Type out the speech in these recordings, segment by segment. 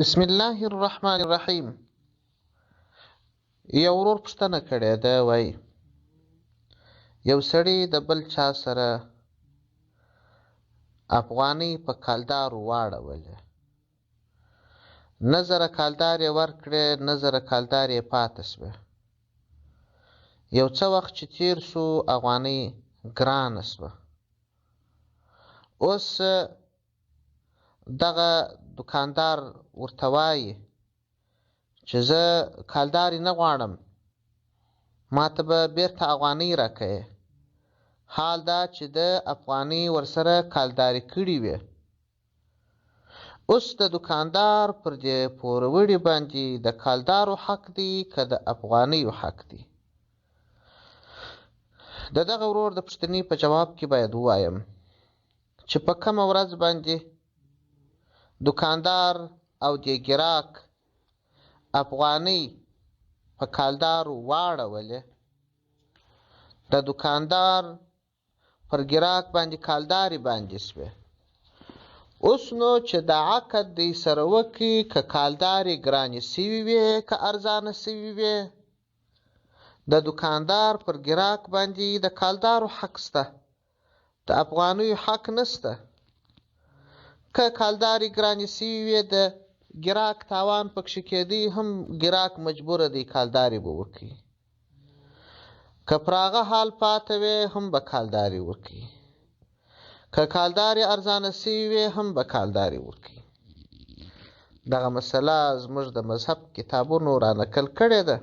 بسم الله الرحمن الرحیم. یو ورور پوښتنه کړې ده، وایي یو سړي د بل چا سره افغانۍ په کالدارو واړولې، 9000 کالدارې ورکړې، 9000 کالدارې پاتې شوې. یو څه وخت چې تیر شو افغانۍ ګرانه شوه. اوس دغه دکاندار ورته وایي چې زه کالدارې نه غواړم، ماته به بیرته افغانۍ راکوې، حال دا چې ده افغانۍ ورسره کالدارې کړې وې. اوس د دکاندار پر دې پوروړي باندې د کالدارو حق دی که د افغانیو حق دی؟ د دغه ورور د پوښتنې په جواب کې باید ووایم چې په کومه ورځ باندې دکاندار او دې ګراک افغانۍ په کالدارو واړولې، د دکاندار پر ګراک باندې کالدارې باندې شوې. اوس نو چې دا عقد دی سره وکړي، که کالدارې ګرانې شوي وې که ارزانه شوي وې، د دکاندار پر ګراک باندې د کالدارو حق شته، د افغانیو حق نشته. که کالدارې ګرانې شوي وې د ګراک تاوان پکښې کېدی، هم ګراک مجبوره دی کالدارې به ورکوي. که پر هغه حال پاته وې هم به کالدارې ورکوي، که کالدارې ارزانه شوي وې هم به کالدارې ورکوي. دغه مسله زموږ د مذهب کتابونو را نقل کړې ده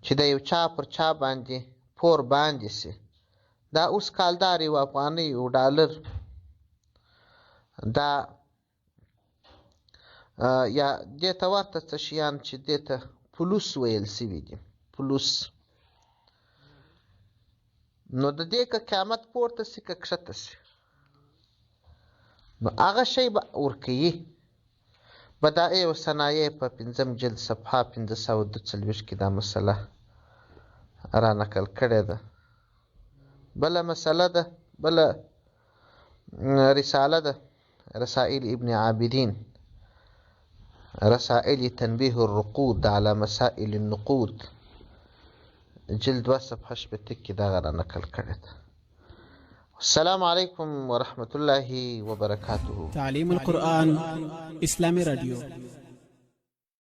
چې د یو چا پر چا باندې پور باندې شي، دا اوس کالدارې او افغانۍ او ډالر دا یا دې ته ورته څه شیان چې دې ته پلوس ویل شوي دي، پلوس. نو د دې که قیامت پورته شي که کښته شي، نو هغه شی به ورکوي. بدایع او صنایع په 5 جلد صفحه 542 کې دا مسله را نقل کړې ده. بله مسله ده، بله رساله ده، رسائل ابن عابدین، رسائل تنبیه الرقود على مسائل النقود، جلد 2 صفحه 60 کې دغه را نقل کړې ده. السلام علیکم ورحمة الله وبرکاته. تعلیم القرآن اسلامی رادیو.